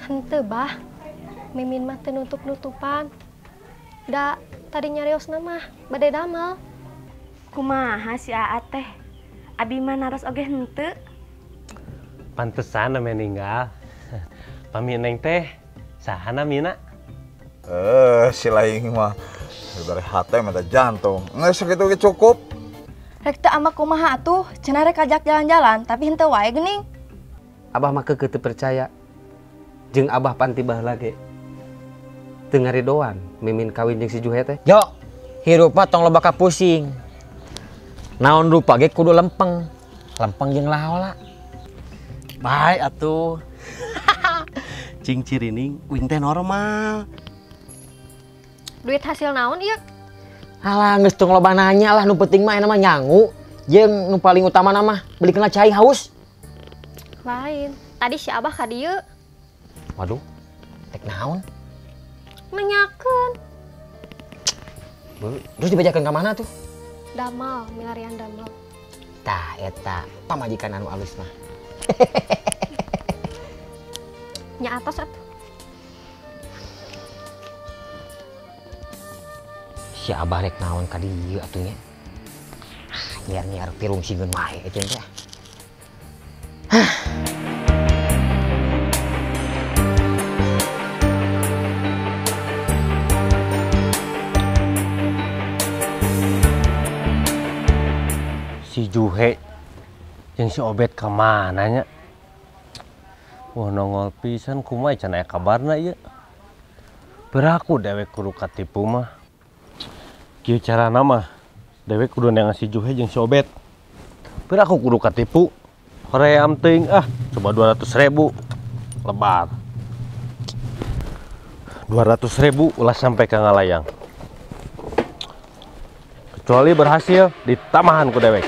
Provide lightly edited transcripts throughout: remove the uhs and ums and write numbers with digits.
Henteu bah, Mimin mah teu nutup-nutupan. Da tadi nyariosna mah bade damel. Kumaha si Aa teh? Abi mah naros oge henteu. Pantesan ame ninggal. Pami Neng teh saha namina? Si laing mah dari hate mata jantung. Geus sakitu ge cukup. Rek teu ambek kumaha atuh, cenah rek ajak jalan-jalan tapi henteu wae geuning. Abah mah keukeuh teu percaya. Jeung abah panti baheula ge. Teu ngaridoan Mimin kawin jeung si Juhe teh. Yo, hirup mah tong loba kapusing. Naon rupa ge kudu lempeng. Lempeng jeung lahola. Bae atuh. Cing cirining uing teh normal. Duit hasil naon ieu? Alah geus tong loba nanya lah, nu penting mah ayeuna mah nyangu jeung nu paling utama mah belikeun cai haus. Lain, tadi si Abah ka dieu. Waduh, tek naon? Nanyakeun. Terus dibejakeun ka mana tuh? Damal, milarian damal. Tah eta pamajikan anu alus mah. Nya atos atuh. Si Abah rek naon ka dieu atuh nya. Nyiar-nyiar pirung sieun wae eta teh. Si Juhe jeung si Obet ka mana nya? Wah nongol pisan kumaha can aya kabarna ieu. Beraku dewek kudu katipu mah. Kieu carana mah dewek kudu neangan si Juhe jeung si Obet. Beraku kudu katipu. Hoream teuing ah, coba 200.000 lebar. 200.000 ulah sampai ka ngalayang. Kecuali berhasil ditamahan ku dewek.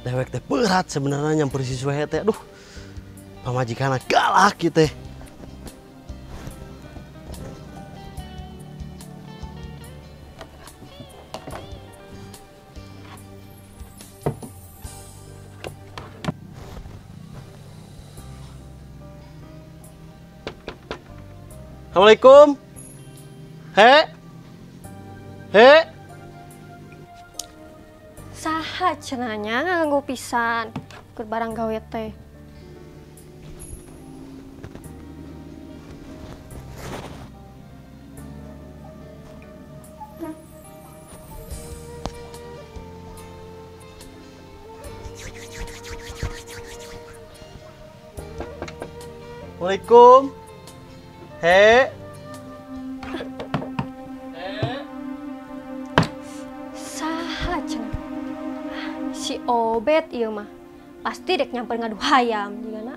Dewek teh berat sebenarnya nyamper si Suhe teh. Aduh, pamajikanna galak kieu teh. Assalamualaikum. He. He. Saha cenahnya nganggo pisan keur barang gawe teh. Assalamualaikum. He. Saha cenah. Si Obet ieu mah pasti dek nyamper ngadu hayam jigana.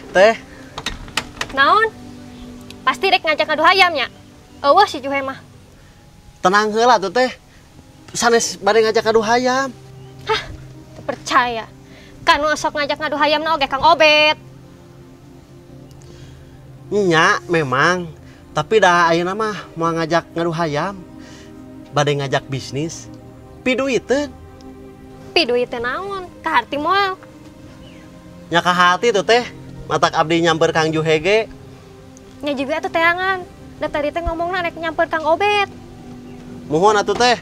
Teh. Naon? Pasti dek ngajak ngadu hayam nya. Eueuh si Juhe mah. Tenang heula tuh teh. Sanes bade ngajak ngadu hayam. Hah, teu percaya. Kan nu sok ngajak ngadu hayamna oge Kang Obet. Nya memang, tapi dah ayeuna mah mau ngajak ngadu hayam. Bade ngajak bisnis. Piduiteun. Piduiteun naon? Kaharti moal. Nya kahati tuh teh, matak abdi nyamper Kang Juhe ge. Nya juga atuh teangan. Da tadi teh ngomongna rek nyamper Kang Obet. Muhun atuh teh.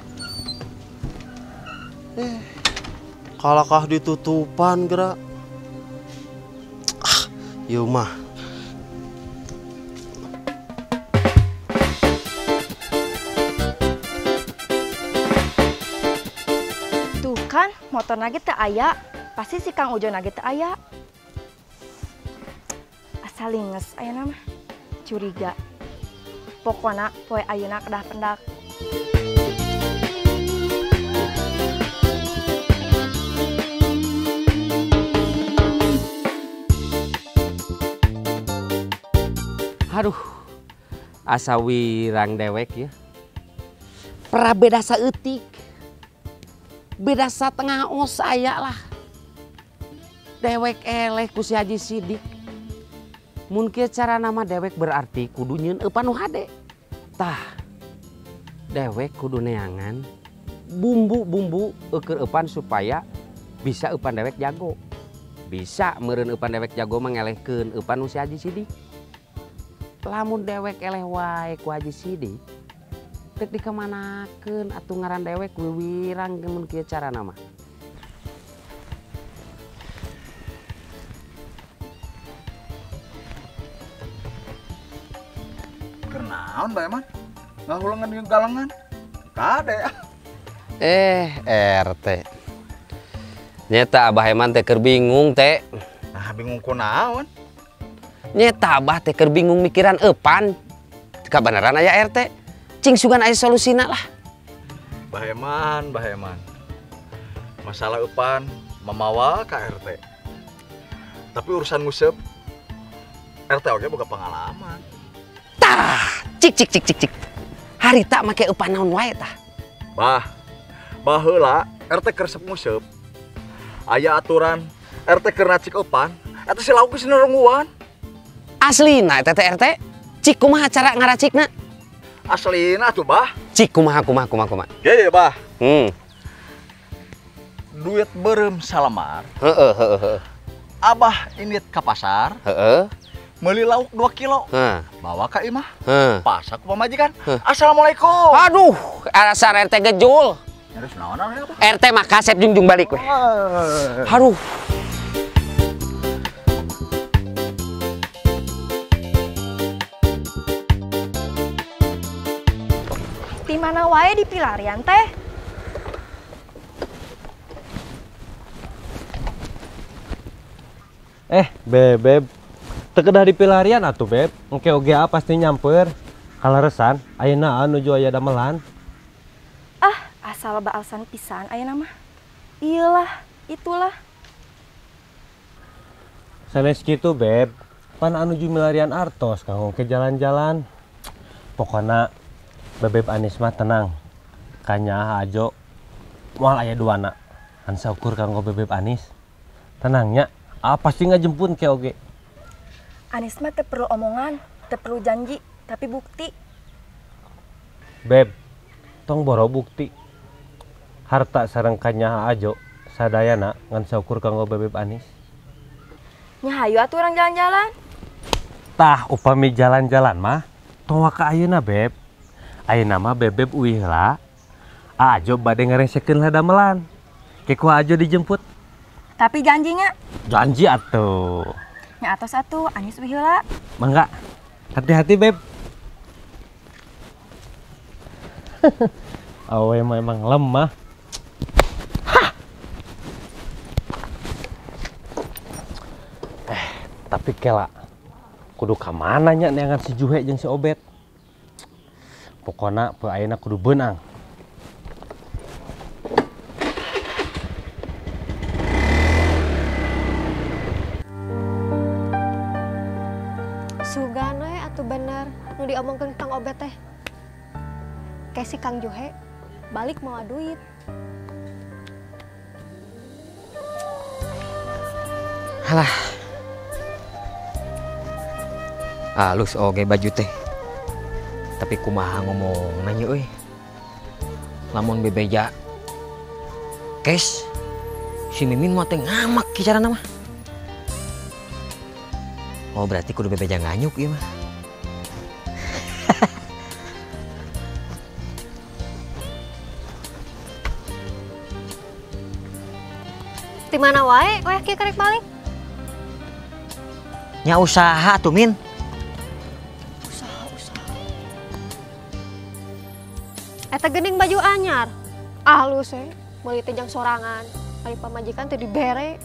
Kalakah ditutupan gerak. Ah, ieu mah. Tuh kan, motor lagi teu aya. Pasti si Kang Ujo nage teu aya. Asa linges ayeuna mah. Curiga. Pokona poe ayeuna kedah pendak. Aduh, asa wirang dewek ya. Pra beda saeutik. Beda satengah os aya lah. Dewek eleh ku si Haji Sidik. Mun kieu carana mah dewek berarti kudu nyieun eupan nu hade. Tah, dewek kudu neangan bumbu-bumbu eukeun eupan supaya bisa eupan dewek jago. Bisa meureun eupan dewek jago mah ngelehkeun eupan nu si Haji Sidik. Lamun dewek eleh wae ku Haji Sidik, rek dikamanakeun atuh ngaran dewek wiwirang mun kieu carana mah. Kenaon bae mah? Ngahulengan jeung galengan. Kade. RT. Nyeta Abah Eman teh keur bingung teh. Nah, bingung kunaon? Nyeta Abah teh keur bingung mikiran eupan. Kabeneran aya RT. Cing sugan aya solusina lah. Bah Eman, Bah Eman. Masalah eupan mamawa ka RT. Tapi urusan nguseup RT oge boga pengalaman. Tah, cik cik cik cik cik. Harita make eupan naon wae tah? Bah, baheula RT keur resep nguseup. Aya aturan RT keur nacik eupan, eta si lauk geus nerungguan. Aslina eta teh RT, cik kumaha cara ngaracikna? Aslina atuh bah. Cik kumaha kumaha kumaha kumaha. Ge bah. Duit beureum salemar. Heeh heeh heeh. Abah indit ka pasar. Heeh. Meuli lauk 2 kilo. Heeh. Bawa ka imah. Heeh. Pasak ku pamajikan. Assalamualaikum. Aduh, asar RT gejul. Terus naon abah? RT mah kasep jungjung balik weh. Aduh. Di mana wae di pilarian teh? Beb, teu kedah di pilarian atuh beb. Engke oge pasti nyamper. Kaleresan ayeuna nuju aya damelan. Ah, asal loba alasan pisan ayeuna mah. Iyalah, itulah. Sanes kitu beb, pan anu milarian artos kanggo ke jalan-jalan. Pokona Bebeb Anis mah tenang. Kanya Ajo moal aya duana. An saukur kanggo Bebeb Anis. Tenangnya, pasti ngajempun ke oge. Anis mah teu perlu omongan, teu perlu janji, tapi bukti. Beb, tong boro bukti. Harta sareng kanya Ajo sadayana ngan saukur kanggo Bebeb Anis. Nya hayu atuh urang jalan-jalan. Tah upami jalan-jalan mah tong waka ayeuna Beb. Ayeuna mah Bebeb uih heula. Ajo bade ngaresekeun lah damelan. Ke ku Ajo dijemput. Tapi janjinya? Janji atuh. Nya atos atuh Anis uih heula. Mangga. Hati-hati Beb. Awe mah emang lemah. Hah. Tapi kela kudu ka mana nya neangan si Juhe jeung si Obet. Pokona poe ayeuna kudu beunang. Sugan we atuh bener nu diomongkeun Kang Obet teh. Kayak si Kang Juhe balik mau duit. Halah. Halus oge baju teh. Tapi kumaha ngomong nanya euy. Lamun bebeja cash si Mimin mah teh ngamak kicarana mah. Oh berarti kudu bebeja nganyuk ieu mah. Di mana wae weh kieu karek balik? Nya usaha tuh Min. Usaha. Eta geuning baju anyar. Alus we, meuli teh jang sorangan. Ari pamajikan teh dibere.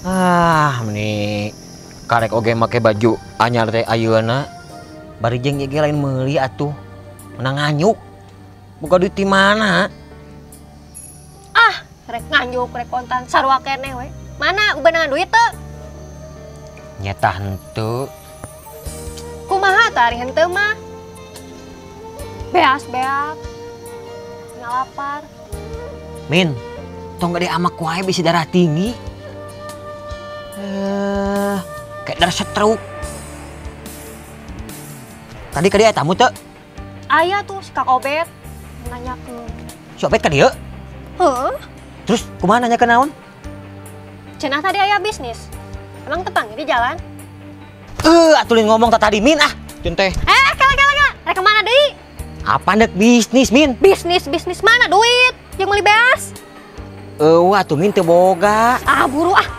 Ah, meni karek oge make baju anyar teh ayeuna. Bari jeung ieu ge lain meuli atuh. Menang nganyuk. Boga duit di mana? Ah, rek nganjuk, rek kontan sarua keneh we. Mana ubenangan duit teu? Nyata henteu. Kumaha tah ari henteu mah? Beas-beak. Ngalapar. Min, tong gede amak wae bisi darah tinggi. Kayak darah stroke. Tadi ka dieu aya tamu teu? Aya tuh si Kang Obet nanyakeun. Si Obet ka dieu? Heuh. Terus kumaha nanyakeun naon? Cenah tadi aya bisnis. Emang tepang di jalan? Atuh lain ngomong tadi Min ah. Cun teh. Kala kala kala. Rek mana deui? Apa ndek bisnis, Min? Bisnis, bisnis mana duit? Yang meuli beas? Eueuh atuh Min teu boga. Ah, buru ah.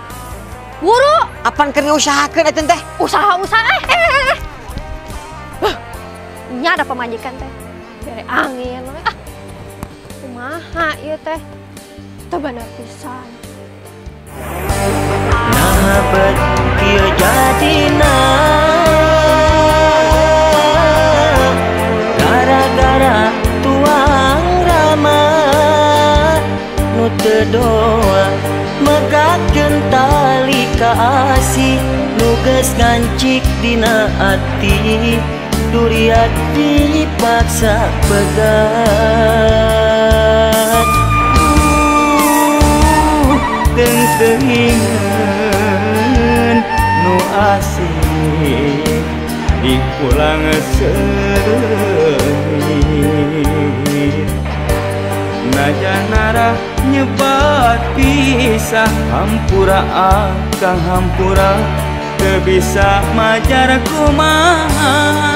Buru. Apan keur diusahakeun atuh teh? Usaha-usaha. Nya ada pamajikan teh. Bere angin. Ah. Kumaha ieu teh? Teu bener pisan. Nah bet kieu jadina gara-gara tuang rama nu teu doa megatkeun tali kaasih nu geus ngancik dina ati duriat dipaksa pegat. Teuingan nu asik dipulang seungit najanara nyebat pisah hampura akang hampura teu bisa majar kumaha.